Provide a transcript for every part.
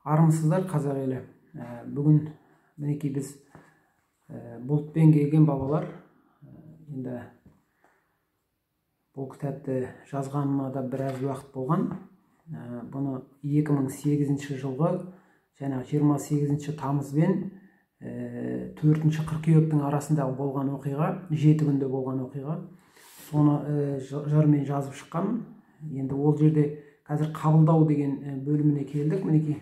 Армысыздар, қазақ елі. Бүгін мінекей біз бұлтпен келген бабалар. Енді бұл кітапты жазғаныма да біраз уақыт болған. Бұны 2008 жылғы жаңағы 28 тамыз бен 4 қыркүйектің арасындағы болған оқиға, 7 күнде болған оқиға. Соны жырмен жазып шыққанмын. Енді ол жерде қазір қабылдау деген бөліміне келдік. Мінекей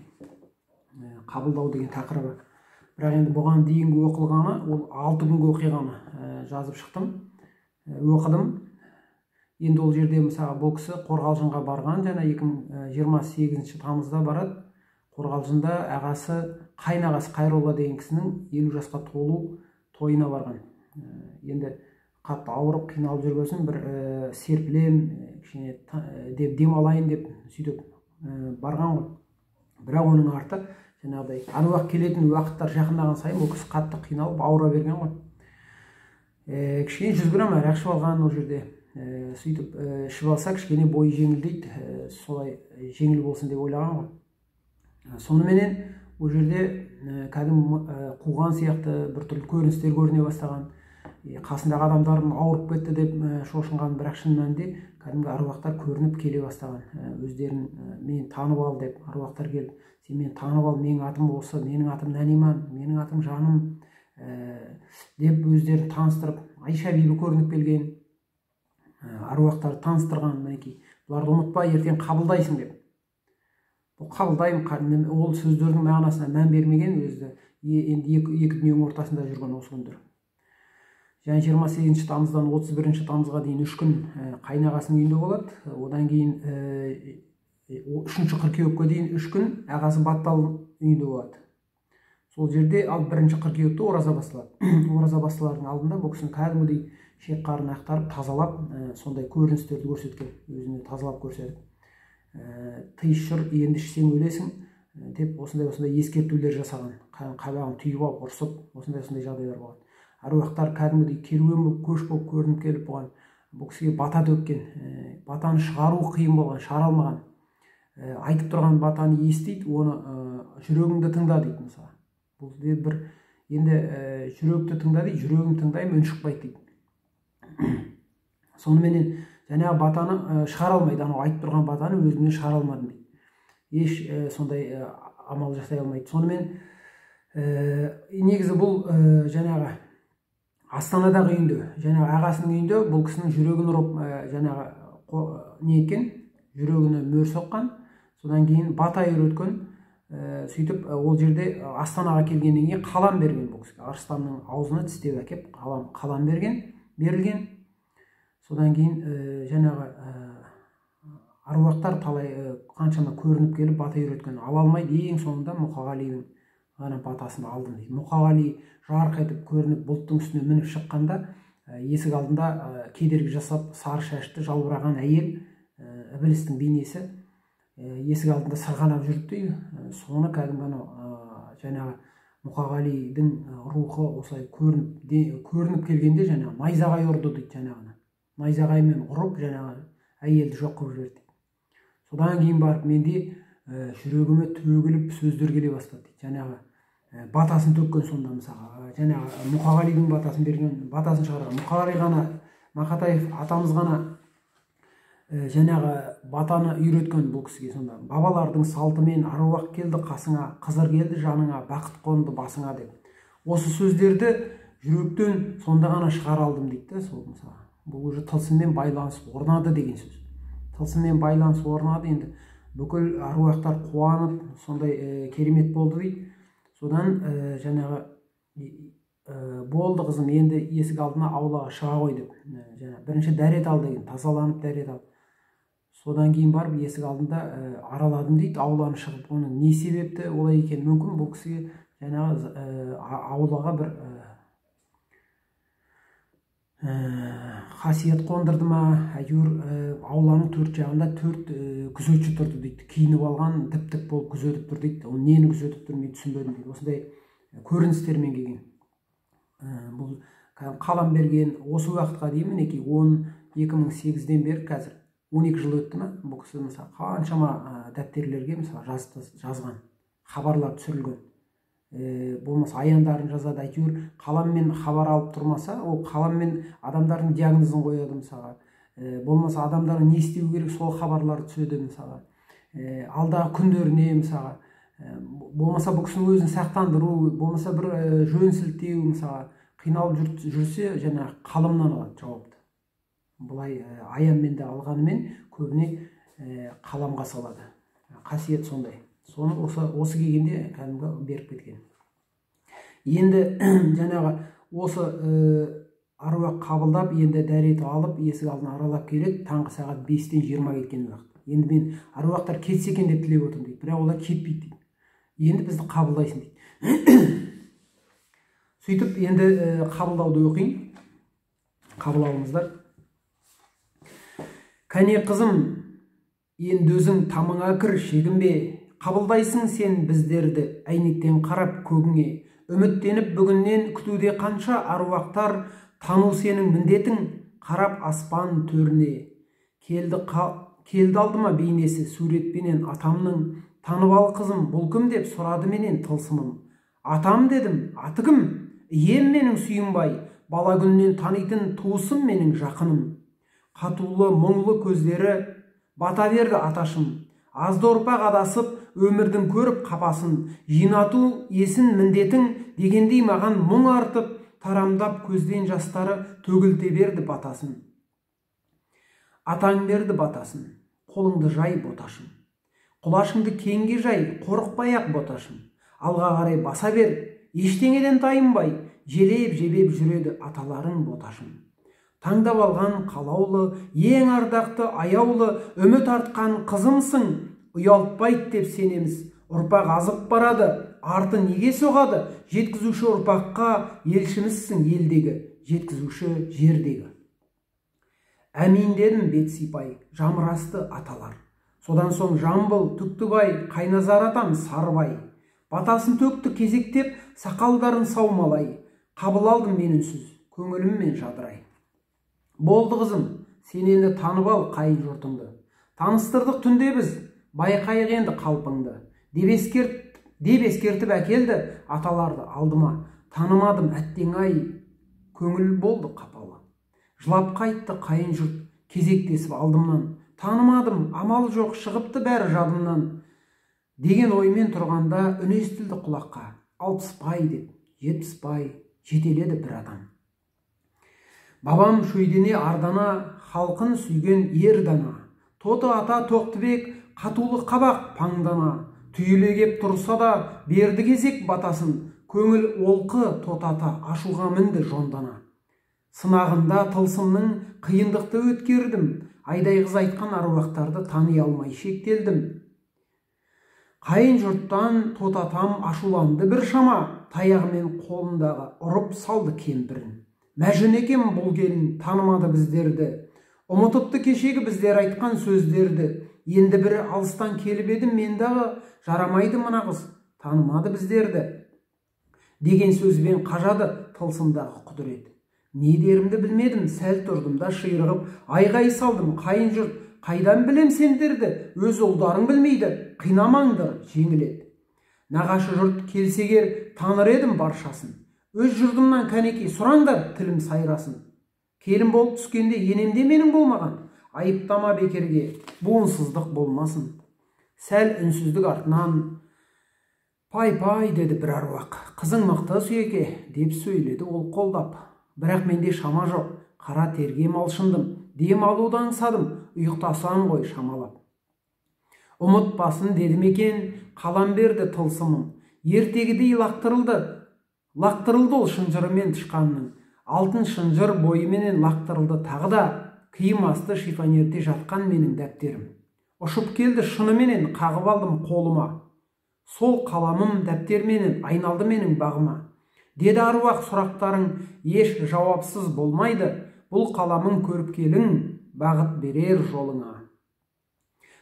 қабылдау деген тақырыбы. Бірақ енді бұған дейінгі оқылғаны, ол 6 күнгі оқиғаны жазып шықтым, оқыдым. Енді ол жерде мысалы бұл кісі Қорғалжынға барған, жаңа 2028 тамызда барады. Қорғалжында ағасы, қайнағасы Қайролла деген кісінің 50 жасқа толу тойына барған. Енді қатты ауырып қиналып жүргесін бір серпілем, кішкене деп демалайын деп сөйтіп барған ғой. Бірақ оның арты жаңағыдай әруақ келетін уақыттар жақындаған сайын ол кісі қатты қиналып ауыра берген ғой. Кішкене 100 грамм арақ ішіп алған ол жерде. Сөйтіп ішіп алса кішкене бойы жеңілдейді, солай жеңіл болсын деп ойлаған ғой. Соныменен ол жерде кәдімгі қуған сияқты біртүрлі көріністер көріне бастаған. Қасындағы адамдардың ауырып кетті деп шошынған, бірақ шын мәнінде кәдімгі аруақтар көрініп келе бастаған. Өздерін мен танып ал деп аруақтар келіп, сен мені танып ал, менің атым осы, менің атым Нәниман, менің атым Жаным деп өздерін таныстырып, Айша бибі көрініп келген, аруақтарды таныстырған. Мінекей бұларды ұмытпа, ертең қабылдайсың деп. Бұл қабылдаймын, ол сөздердің мағынасына мән бермеген, өзі енді екі дүниенің ортасында жүрген осы күндер. Және 28 тамыздан 31 тамызға дейін 3 күн қайнағасының үйінде болады. Одан кейін 3 қыркүйекке дейін 3 күн ағасы Баттал үйінде болады. Сол жерде ал 1 қыркүйекте ораза басталады. Ораза басталардың алдында бұл кісінің кәдімгідей шек қарын ақтарып, тазалап, сондай көріністерді көрсеткен, өзіне тазалап көрсетіп. Тыйыс жүр, енді ішсең өлесің деп осындай ескертулер жасаған. Қабағын түйіп алып, ұрсып, осындай жағдайлар болған. Аруақтар кәдімгідей керуен болып, көш болып көрініп келіп бұған, бұл кісіге бата төккен. Батаны шығару қиын болған, шығара алмаған. Айтып тұрған батаны естиді, оны жүрегіңді тыңда дейді мысалы. Бұл бір енді жүректі тыңда дейді, жүрегім тыңдаймын, үн шықпайды дейді. Соныменен жаңағы батаны шығара алмайды, анау айтып тұрған батаны өзімнен шығара алмадым дейді. Еш сондай амал жасай алмайды. Сонымен негізі бұл жаңағы Астанадағы үйінде, жаңағы ағасының үйінде бұл кісінің жүрегін ұрып, жаңағы не еткен, жүрегіне мөр соққан, содан кейін бата үйреткен. Сөйтіп ол жерде Астанаға келгеннен кейін қалам берген бұл кісіге. Арыстанның аузына тістеп әкеп қалам берілген. Содан кейін жаңағы аруақтар талай қаншама көрініп келіп бата үйреткен, ала алмайды. Ең соңында Мұқағалидың ғана батасын алдым дейді. Мұқағали жарқ етіп көрініп бұлттың үстіне мініп шыққанда есік алдында кедергі жасап сары шашты жалбыраған әйел, ібілістің бейнесі есік алдында сырғанап жүрді дейді. Соны кәдімгі анау жаңағы Мұқағалидың рухы осылай көрініп келгенде жаңағы найзағай ұрды дейді. Жаңағыны найзағаймен ұрып жаңағы әйелді жоқ қылып жіберді. Содан кейін барып менде жүрегіме төгіліп сөздер келе бастады дейді. Жаңағы батасын төккен сонда мысалға жаңағы Мұқағалидың батасын берген, батасын шығарған Мұқағали ғана, Мақатаев атамыз ғана жаңағы батаны үйреткен бұл кісіге. Сонда бабалардың салтымен аруақ келді қасыңа, Қызыр келді жаныңа, бақыт қонды басыңа деп. Осы сөздерді жүректен сонда ғана шығара алдым дейді да. Сол мысалға бұл уже тылсыммен байланыс орнады деген сөз. Тылсыммен байланыс орнады, енді бүкіл аруақтар қуанып сондай керемет болды дейді. Содан жаңағы болды қызым, енді есік алдына аулаға шыға қой деп. Жаңа бірінші дәрет ал деген, тазаланып дәрет ал. Содан кейін барып есік алдында араладым дейді, ауланы шығып. Оның не себепті олай екені мүмкін, бұл кісіге жаңағы аулаға бір қасиет қондырды ма, әйтеуір ауланың төрт жағында төрт күзетші тұрды дейді. Киініп алған тіп-тік болып күзетіп тұр дейді. Ол нені күзетіп тұр мен түсінбедім дейді. Осындай көріністермен келген. Бұл қалам берген осы уақытқа дейін мінекей 2008-ден бері қазір 12 жыл өтті ма, бұл кісі мысалы қаншама дәптерлерге мысалы жазған. Хабарлар түсірілген. Болмаса аяндарын жазады, әйтеуір қаламмен хабар алып тұрмаса, ол қаламмен адамдардың диагнозын қояды мысалға. Болмаса адамдардың не істеу керек, сол хабарлар түседі мысалға. Алдағы күндеріне мысалға. Болмаса бұл кісінің өзін сақтандыру, болмаса бір жөн сілтеу мысалға, қиналып жүрсе, жаңағы қаламнан алады жауапты. Былай аянмен де алғанымен көбіне қаламға салады. Қасиет сондай. Соны осы келгенде кәдімгі беріп кеткен. Енді жаңағы осы аруақ қабылдап, енді дәрет алып, есік алдын аралап келеді, таңғы сағат 5:20 кеткен уақыт. Енді мен аруақтар кетсе екен деп тілеп отырмын дейді, бірақ олар кетпейді дейді. Енді бізді қабылдайсың дейді. Сөйтіп енді қабылдауды оқиын. Қабыл алыңыздар. Кәне қызым, енді өзің тамыңа кір, шегінбе. Қабылдайсың сен біздерді, әйнектен қарап көгіңе. Үміттеніп бүгіннен күтуде қанша аруақтар, тану сенің міндетің, қарап аспан төріне. Келді алдыма бейнесі суретпенен атамның. Танып ал қызым, бұл кім деп сұрады менен тылсымым. Атам дедім, аты кім? Ием менің Сүйінбай, бала күннен танитын туысым менің жақыным. Қатулы, мұңлы көздері бата берді аташым. Азды ұрпақ адасып, өмірдің көріп қапасын, жинату есін міндетің дегендей маған мұң артып, тарамдап көзден жастары төгілте берді батасын. Атаң берді батасын, қолыңды жай боташым. Құлашыңды кеңге жай, қорықпай-ақ боташым. Алға қарай баса бер, ештеңеден тайынбай, желеп жебеп жүреді аталарың боташым. Таңдап алған қалаулы, ең ардақты аяулы, үміт артқан қызымсың, ұялтпайды деп сенеміз. Ұрпақ азып барады, арты неге соғады? Жеткізуші ұрпаққа елшімізсің елдегі, жеткізуші жердегі. Әмин дедім бет сипай, жамырасты аталар. Содан соң Жамбыл, Түктібай, Қайназар атам, Сарыбай. Батасын төкті кезектеп, сақалдарын саумалай. Қабыл алдым мен үнсіз, көңіліммен жадырай. Болды қызым, сен енді танып ал қайын жұртыңды. Таныстырдық түнде біз, байқайық енді қалпыңды. Деп ескертіп әкелді аталарды алдыма. Танымадым әттең-ай, көңіл болды қапалы. Жылап қайтты қайын жұрт кезектесіп алдымнан. Танымадым, амал жоқ, шығыпты бәрі жадымнан. Деген оймен тұрғанда үн естілді құлаққа. 60 деп, 70 жетеледі бір адам. Бабам шөйдене ардана, халқын сүйген ер дана. Тоты ата Тоқтыбек, қатулы қабақ паңдана. Түйіле кеп тұрса да берді кезек батасын. Көңіл олқы Тоты ата ашуға мінді жондана. Сынағында тылсымның қиындықты өткердім. Айдай қыз айтқан аруақтарды тани алмай шектелдім. Қайын жұрттан Тоты атам ашуланды бір шама, таяғымен қолындағы ұрып салды кемпірін. Мәжүн екен бұл келін танымады біздерді. Ұмытыпты кешегі біздер айтқан сөздерді. Енді бірі алыстан келіп едім мен дағы, жарамайды мына қыз, танымады біздерді. Деген сөзбен қажады тылсымдағы құдірет. Не дерімді білмедім, сәл тұрдым да ширығып, айғай салдым, қайын жұрт, қайдан білем сендерді, өз ұлдарың білмейді, қинамаңдар, жеңіледі. Нағашы жұрт келсегер, таныр едім баршасын. Өз жұртымнан кәнекей сұраңдар, тілім сайрасын. Келін болып түскенде енемде менің болмаған, айыптама бекерге, буынсыздық болмасын. Сәл үнсіздік артынан, пай-пай деді бір аруақ, қызың мықты Сүйеке, деп сөйледі ол қолдап. Бірақ менде шама жоқ, қара терге малшындым, дем алуды аңсадым, ұйықтасам ғой шамалап. Ұмытпасын дедім екен, қалам берді тылсымым. Ертегідей лақтырылды ол шынжырымен тышқанның. Алтын шынжыр бойыменен лақтырылды тағы да, киім асты шифонерде жатқан менің дәптерім. Ұшып келді шыныменен қағып алдым қолыма. Сол қаламым дәптерменен айналды менің бағыма. Деді аруақ, сұрақтарың еш жауапсыз болмайды, бұл қаламың көріп келің, бағыт берер жолыңа.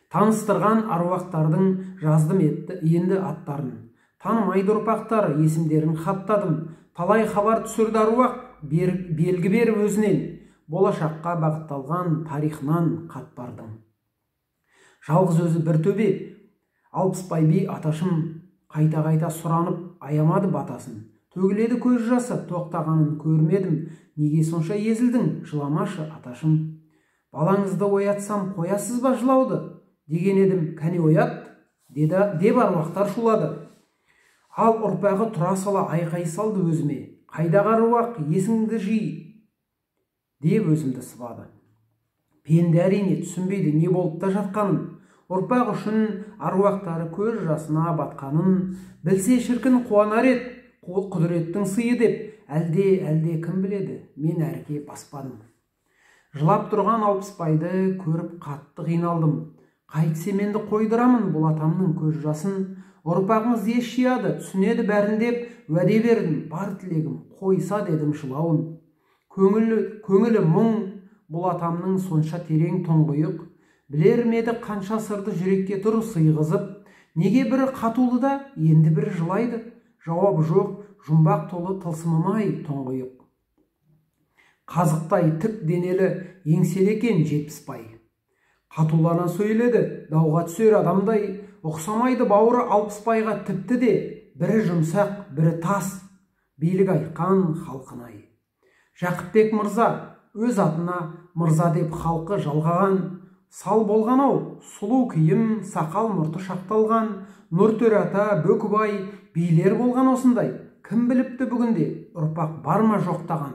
Таныстырған аруақтардың жаздым етті енді аттарын. Танымайды ұрпақтар, есімдерін хаттадым. Талай хабар түсірді аруақ, белгі беріп өзінен. Болашаққа бағытталған тарихынан қатпардың. Жалғыз өзі бір төбе, Алпысбай би аташым Қайта-қайта сұранып аямады батасын. Төгіледі көз жасы, тоқтағанын көрмедім. Неге сонша езілдің, жыламашы, аташым. Балаңызды оятсам, қоясыз ба жылауды? Деген едім, кәне оят, деді, деп аруақтар шулады. Ал ұрпағы тұра сала айқай салды өзіме. Қайдағы аруақ, есіңді жи, деп өзімді сыбады. Пенде әрине түсінбейді не болып та жатқанын. Ұрпақ үшін аруақтары көз жасына батқанын, білсе шіркін қуанар ед, құдіреттің сыйы деп, әлде кім біледі, мен әріге баспадым. Жылап тұрған Алпысбайды көріп қатты қиналдым. Қайтсем енді қойдырамын бұл атамның көз жасын. Ұрпағыңыз ес жияды, түсінеді бәрін деп, уәде бердім, бар тілегім, қойса дедім жылауын. Көңілі мұң, бұл атамның сонша терең тұңғиық. Білер ме еді қанша сырды жүрекке тұр сыйғызып. Неге бірі қатулы да, енді бірі жылайды. Жауап жоқ, жұмбақ толы тылсымым-ай тұңғиық. Қазықтай тік денелі еңселі екен Жетпісбай. Қатулана сөйледі, дауға түсер адамдай. Ұқсамайды бауыры Алпысбайға тіпті де, бірі жұмсақ, бірі тас, билік айтқан халқынай. Жақыпбек мырза өз атына мырза деп халқы жалғаған. Сал болған ау, сұлу киім, сақал мұрты шақталған, Нұртөре ата, Бөкібай, билер болған осындай. Кім біліпті бүгінде, ұрпақ бар ма жоқтаған.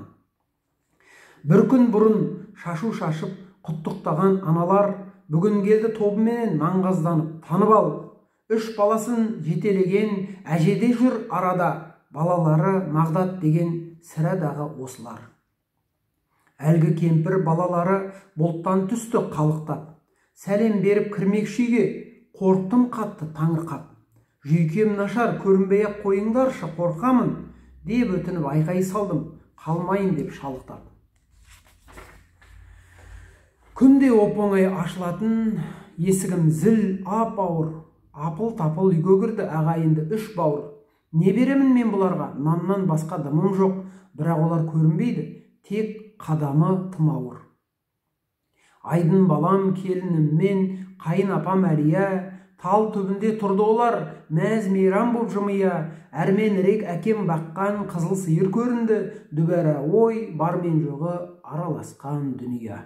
Бір күн бұрын шашу шашып құттықтаған аналар, бүгін келді тобыменен маңғазданып танып ал. Үш баласын жетелеген әжеде жүр арада, балалары Мағдат деген сірә дағы осылар. Әлгі кемпір балалары бұлттан түсті қалықтап. Сәлем беріп кірмекші үйге, қорықтым қатты таңырқап. Жүйкем нашар, көрінбей-ақ қойыңдаршы, қорқамын, деп өтініп айқай салдым, қалмайын деп шалықтап. Күнде оп-оңай ашылатын есігім зіл ап-ауыр, апыл-тапыл үйге кірді ағайынды үш бауыр. Не беремін мен бұларға, наннан басқа дымым жоқ, бірақ олар көрінбейді, тек қадамы тым ауыр. Айдын балам, келініммен, қайын апам Әлия, тал түбінде тұрды олар, мәз мейрам боп жымия, әрменірек әкем баққан қызыл сиыр көрінді, дүбәрә ой, бар мен жоғы араласқан дүние.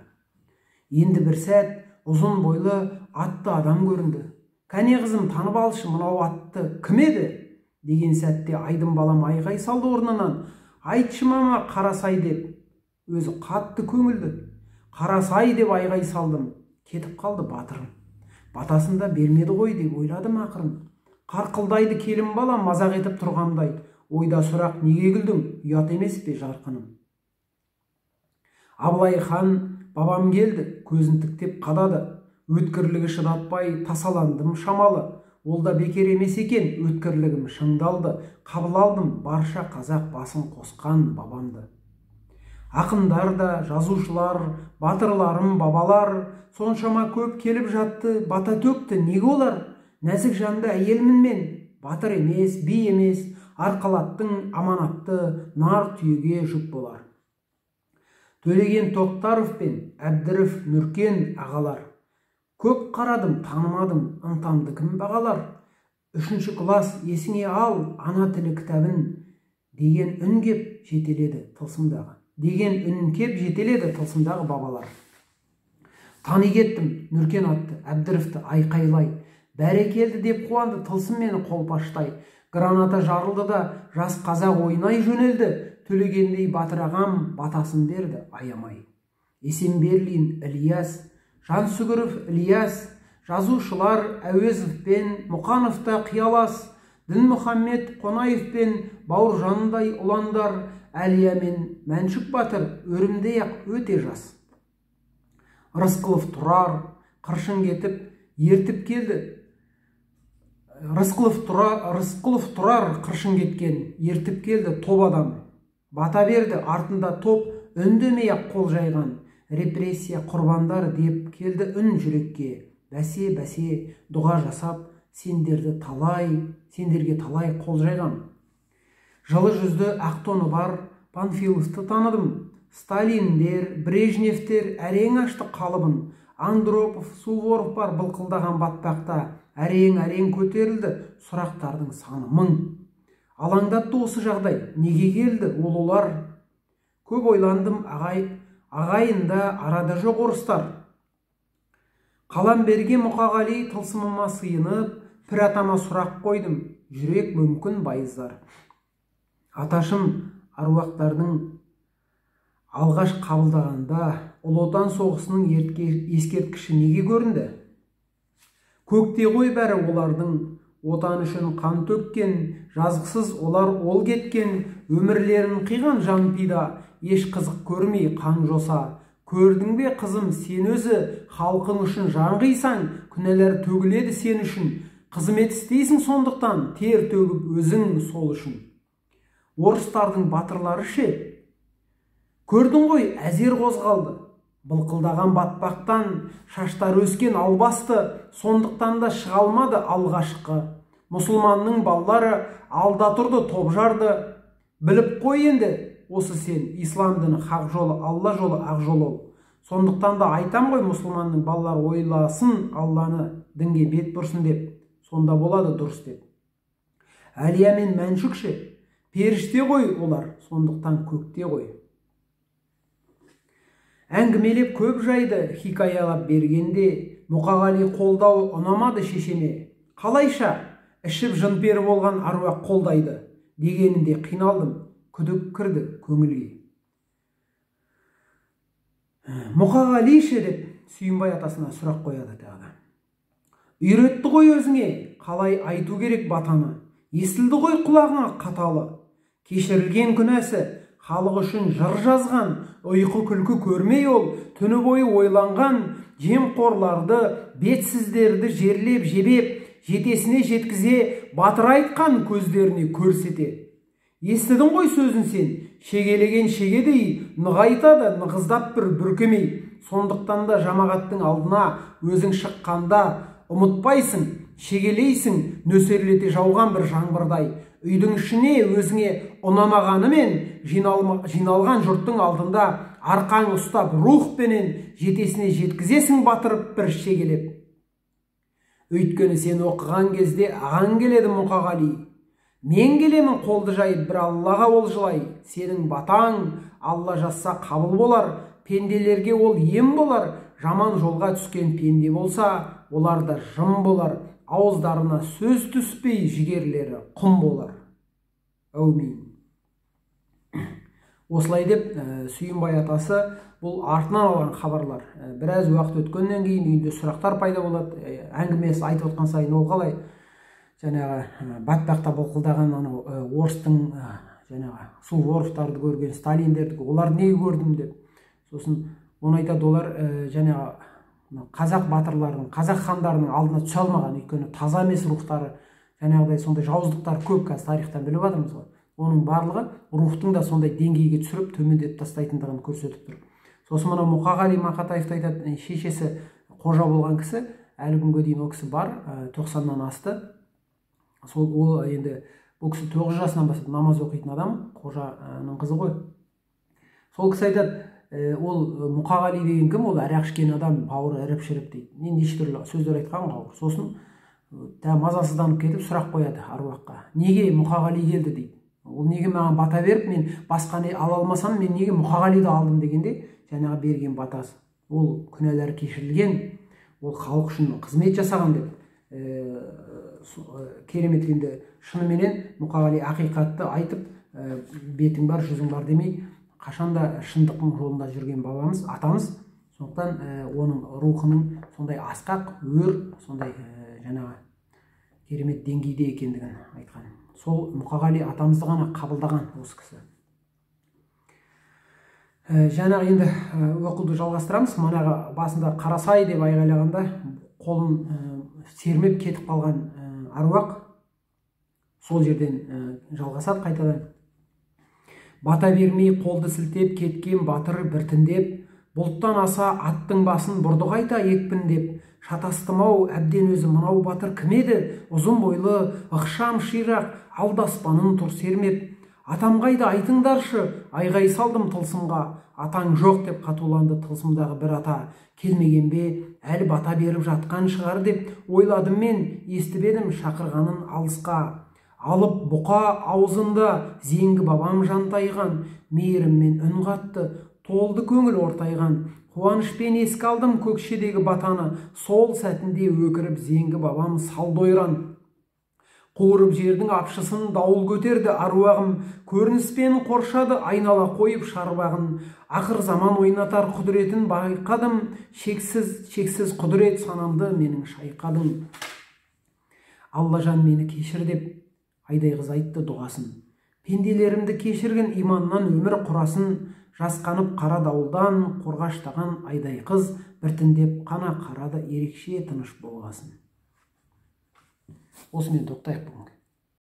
Енді бір сәт ұзын бойлы атты адам көрінді. Кәне қызым, танып алшы, мынау атты кім еді? Деген сәтте Айдын балам айғай салды орнынан. Айтшы мама, Қарасай деп. Өзі қатты көңілді. Қарасай деп айғай салдым. Кетіп қалды батырым. Батасын да бермеді ғой деп ойладым ақырын. Қарқылдайды келін балам мазақ етіп тұрғандай. Ойда сұрақ, неге күлдің? Ұят емес пе жарқыным? Абылай хан бабам келді, көзін тіктеп қадады. Өткірлігі шыдатпай тасаландым шамалы. Ол да бекер емес екен, өткірлігім шыңдалды. Қабыл алдым барша қазақ басын қосқан бабамды. Ақындар да, жазушылар, батырларым, бабалар, соншама көп келіп жатты, бата төкті, неге олар? Нәзік жанды әйелмін мен, батыр емес, би емес, арқалаттың аманатты нар түйеге жүк болар. Төлеген Тоқтаров пен Әбдіров Нүркен ағалар. Көп қарадым, танымадым, ынтамды кім бағалар? 3 класс есіңе ал, ана тілі кітабын, деген үн кеп жетеледі тылсымдағы. Деген үн кеп жетеледі тылсымдағы бабалар. Тани кеттім Нүркен атты, Әбдіровті айқайлай. Бәрекелді деп қуанды тылсым мені қолпаштай. Граната жарылды да жас қазақ ойнай жөнелді. Төлегендей батыр ағам батасын берді аямай. Есенберлин Ілияс, Жансүгіров Ілияс, жазушылар Әуезов пен Мұқанов та қиялас, Дінмұхаммед Қонаев пен Бауыржандай ұландар, Әлия мен Мәншүк батыр өрімдей-ақ өте жас. Рысқұлов Тұрар қыршын кетіп ертіп келді. Рысқұлов Тұрар қыршын кеткен, ертіп келді топ адам. Бата берді артында топ үндемей-ақ қол жайған. Репрессия құрбандар деп келді үн жүрекке. Бәсе бәсе дұға жасап сендерге талай қол жайған. Жылы жүзді ақ тоны бар Панфиловты таныдым. Сталиндер, Брежневтер әрең ашты қалыбын. Андропов, Суворов бар былқылдаған батпақта. Әрең-әрең көтерілді, сұрақтардың саны мың. Алаңдатты осы жағдай, неге келді ол олар? Көп ойландым, ағайында арада жоқ орыстар. Қалам берген Мұқағали тылсымыма сыйынып, пір атама сұрақ қойдым, жүрек мүмкін байыздар. Аташым аруақтардың алғаш қабылдағанда Ұлы Отан соғысының ескерткіші неге көрінді? Көкте ғой бәрі олардың, отан үшін қан төккен, жазықсыз олар ол кеткен, өмірлерін қиған жан пида, еш қызық көрмей қан жоса. Көрдің бе, қызым, сен өзі халқың үшін жан қисаң, күнәлар төгіледі сен үшін, қызмет істейсің сондықтан, тер төгіп өзің сол үшін. Орыстардың батырлары ше? Көрдің ғой, әзер қозғалды. Былқылдаған батпақтан, шаштары өскен албасты, сондықтан да шыға алмады алғашқы. Мұсылманның балалары алда тұрды, топ жарды. Біліп қой енді, осы сен, ислам діні хақ жолы, Алла жолы, ақ жол ол. Сондықтан да айтам ғой, мұсылманның балалары ойласын Алланы, дінге бет бұрсын деп, сонда болады дұрыс деп. Әлия мен Мәншүк ше, періште ғой олар, сондықтан көкте ғой. Әңгімелеп көп жайды хикаялап бергенде, Мұқағали қолдау ұнамады шешеме. Қалайша, ішіп жынпері болған аруақ қолдайды дегенінде қиналдым, күдік кірді көңілге. Мұқағали ше деп Сүйінбай атасына сұрақ қояды тағы да. Үйретті ғой өзіңе, қалай айту керек батаны, естілді ғой құлағыңа қаталы. Кешірілген күнәсі, халық үшін жыр жазған, ұйқы күлкі көрмей ол, түні бойы ойланған, жемқорларды, бетсіздерді жерлеп жебеп, жетесіне жеткізе, батыр айтқан көздеріне көрсете. Естідің ғой сөзін сен, шегелеген шегедей, нығайтады, нығыздап бір бүркемей. Сондықтан да жамағаттың алдына өзің шыққанда ұмытпайсың, шегелейсің, нөсерлете жауған бір жаңбырдай. Үйдің ішіне өзіңе ұнамағанымен жиналған жұрттың алдында арқаң ұстап рухпенен жетесіне жеткізесің батырып бір шегелеп. Өйткені сен оқыған кезде ағаң келеді Мұқағали. Мен келемін қолды жайып бір Аллаға ол жылай. Сенің батаң Алла жазса қабыл болар, пенделерге ол ем болар. Жаман жолға түскен пенде болса, олар да жым болар. Ауыздарына сөз түспей жігерлері құм болар. Әумин. Осылай деп Сүйінбай атасы бұл артынан алған хабарлар. Біраз уақыт өткеннен кейін үйінде сұрақтар пайда болады. Әңгімесі айтып отқан сайын ол қалай жаңағы батпақта былқылдаған анау орыстың жаңағы Суворовтарды көрген, Сталиндерді, олар не көрдім деп. Сосын оны айтады, олар жаңағы қазақ батырларының, қазақ хандарының алдына түсе алмаған, өйткені таза емес рухтары, жаңағыдай сондай жауыздықтар көп, қазір тарихтан біліп жатырмыз ғой. Оның барлығы рухтың да сондай деңгейге түсіріп, төмендетіп тастайтындығын көрсетіп тұр. Сосын мына Мұқағали Мақатаев айтады, шешесі қожа болған кісі, әлі күнге дейін ол кісі бар, 90-нан асты. Сол ол енді бұл кісі 9 жасынан бастап намаз оқитын адам, қожаның қызы ғой. Сол кісі айтады, ол Мұқағали деген кім, ол арақ ішкен адам, бауыры іріп шіріп дейді. Мен неше түрлі сөздер айтқан ғой. Сосын мазасызданып кетіп сұрақ қояды аруаққа. Неге Мұқағали келді дейді. Ол неге маған бата беріп, мен басқаны ала алмасам, мен неге Мұқағалиді алдым дегенде, жаңағы берген батасы. Ол күнәлары кешірілген, ол халық үшін қызмет жасаған деп. Керемет енді шыныменен Мұқағали ақиқатты айтып, бетің бар, жүзің бар демей, қашанда шындықтың жолында жүрген бабамыз, атамыз. Сондықтан оның рухының сондай асқақ, өр, сондай жаңағы керемет деңгейде екендігін айтқан. Сол Мұқағали атамызды ғана қабылдаған осы кісі. Жаңағы енді оқуды жалғастырамыз. Манағы басында Қарасай деп айғайлағанда қолын сермеп кетіп қалған аруақ сол жерден жалғасады қайтадан. Бата бермей қолды сілтеп кеткен батыр біртіндеп, бұлттан аса аттың басын бұрды қайта екпіндеп. Шатастым-ау әбден өзі мынау батыр кім еді? Ұзын бойлы, ықшам ширақ, алдаспанын тұр сермеп. Атам қайда айтыңдаршы, айғай салдым тылсымға. Атаң жоқ деп қатуланды тылсымдағы бір ата. Келмеген бе, әлі бата беріп жатқан шығар деп ойладым мен, естіп едім шақырғанын алысқа. Алып бұқа аузында зеңгі бабам жантайған, мейіріммен үн қатты, толды көңіл ортайған. Қуанышпен еске алдым Көкшедегі батаны, сол сәтінде өкіріп зеңгі бабам салды ойран. Қуырып жердің апшысын дауыл көтерді аруағым, көрініспен қоршады айнала қойып шарбағын. Ақыр заман ойнатар құдіретін байқадым, шексіз, шексіз құдірет санамды менің шайқадың. Аллажан, мені кешір деп Айдай қыз айтты дұғасын. Пенделерімді кешіргін, иманнан өмір құрасын. Жасқанып қара дауылдан қорғаштаған Айдай қыз біртіндеп қана қарады ерекше тыныш болғасын. Осымен тоқтайық бүгінге.